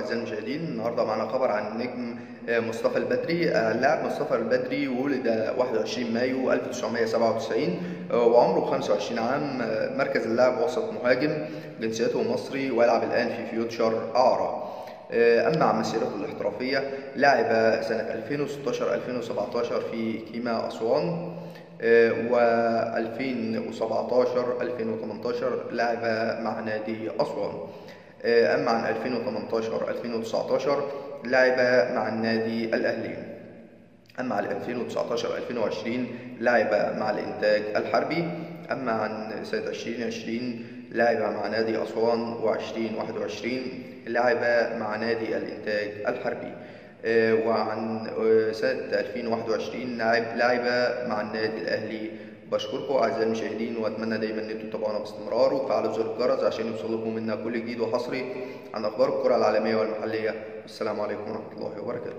أعزائي المشاهدين، النهارده معنا خبر عن النجم مصطفى البدري. اللاعب مصطفى البدري ولد 21 مايو 1997 وعمره 25 عام. مركز اللاعب وسط مهاجم، جنسيته مصري ويلعب الآن في فيوتشر أعرى. أما عن مسيرته الاحترافية، لعب سنة 2016 2017 في كيما أسوان، و 2017 2018 لعب مع نادي أسوان. أما عن 2018 2019 لعب مع النادي الأهلي. أما عن 2019 2020 لعب مع الإنتاج الحربي. أما عن سنة 2020 لعب مع نادي أسوان، و2021 لعب مع نادي الإنتاج الحربي. وعن سنة 2021 لعب مع النادي الأهلي. بشكركم أعزائي المشاهدين، وأتمنى دايما إن انتوا تتابعونا باستمرار وتفعلوا زر الجرس عشان يوصلكم منا كل جديد وحصري عن أخبار الكرة العالمية والمحلية. والسلام عليكم ورحمة الله وبركاته.